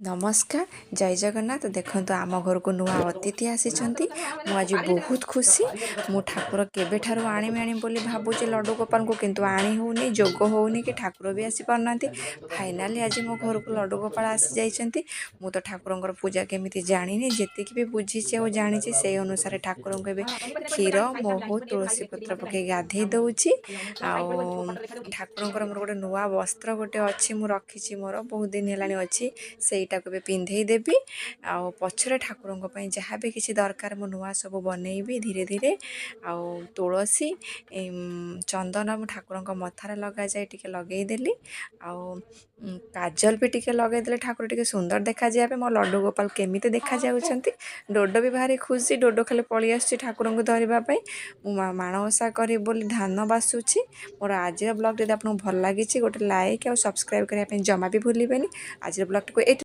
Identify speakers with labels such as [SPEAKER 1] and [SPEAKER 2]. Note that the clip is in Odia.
[SPEAKER 1] ନମସ୍କାର, ଜୟ ଜଗନ୍ନାଥ। ଦେଖନ୍ତୁ, ଆମ ଘରକୁ ନୂଆ ଅତିଥି ଆସିଛନ୍ତି। ମୁଁ ଆଜି ବହୁତ ଖୁସି। ମୁଁ ଠାକୁର କେବେଠାରୁ ଆଣିବି ଆଣିବି ବୋଲି ଭାବୁଛି ଲଡ଼ୁ ଗୋପାଳଙ୍କୁ, କିନ୍ତୁ ଆଣି ହେଉନି, ଯୋଗ ହେଉନି କି ଠାକୁର ବି ଆସିପାରୁନାହାନ୍ତି। ଫାଇନାଲି ଆଜି ମୋ ଘରକୁ ଲଡ଼ୁ ଗୋପାଳ ଆସିଯାଇଛନ୍ତି। ମୁଁ ତ ଠାକୁରଙ୍କର ପୂଜା କେମିତି ଜାଣିନି। ଯେତିକି ବି ବୁଝିଛି ଆଉ ଜାଣିଛି, ସେଇ ଅନୁସାରେ ଠାକୁରଙ୍କୁ ଏବେ କ୍ଷୀର, ମହୁ, ତୁଳସୀ ପତ୍ର ପକାଇ ଗାଧେଇ ଦେଉଛି। ଆଉ ଠାକୁରଙ୍କର ମୋର ଗୋଟେ ନୂଆ ବସ୍ତ୍ର ଗୋଟେ ଅଛି, ମୁଁ ରଖିଛି, ମୋର ବହୁତ ଦିନ ହେଲାଣି ଅଛି, ସେଇଟାକୁ ଏବେ ପିନ୍ଧେଇ ଦେବି। ଆଉ ପଛରେ ଠାକୁରଙ୍କ ପାଇଁ ଯାହା ବି କିଛି ଦରକାର, ମୁଁ ନୂଆ ସବୁ ବନେଇବି ଧୀରେ ଧୀରେ। ଆଉ ତୁଳସୀ, ଚନ୍ଦନ ମୁଁ ଠାକୁରଙ୍କ ମଥାରେ ଲଗାଯାଏ, ଟିକେ ଲଗେଇଦେଲି। ଆଉ କାଜଲ ବି ଟିକେ ଲଗେଇଦେଲେ ଠାକୁର ଟିକେ ସୁନ୍ଦର ଦେଖାଯିବା ପାଇଁ। ମୋ ଲଡ଼ୁ ଗୋପାଳ କେମିତି ଦେଖାଯାଉଛନ୍ତି! ଡୋଡୋ ବି ଭାରି ଖୁସି। ଡୋଡୋ ଖାଲି ପଳେଇ ଆସୁଛି ଠାକୁରଙ୍କୁ ଧରିବା ପାଇଁ। ମୁଁ ମାଣବସା କରିବି ବୋଲି ଧାନ ବାଛୁଛି। ମୋର ଆଜିର ବ୍ଲଗ୍ ଯଦି ଆପଣଙ୍କୁ ଭଲ ଲାଗିଛି, ଗୋଟେ ଲାଇକ୍ ଆଉ ସବସ୍କ୍ରାଇବ୍ କରିବା ପାଇଁ ଜମା ବି ଭୁଲିବେନି। ଆଜିର ବ୍ଲଗ୍ଟିକୁ ଏଇଠି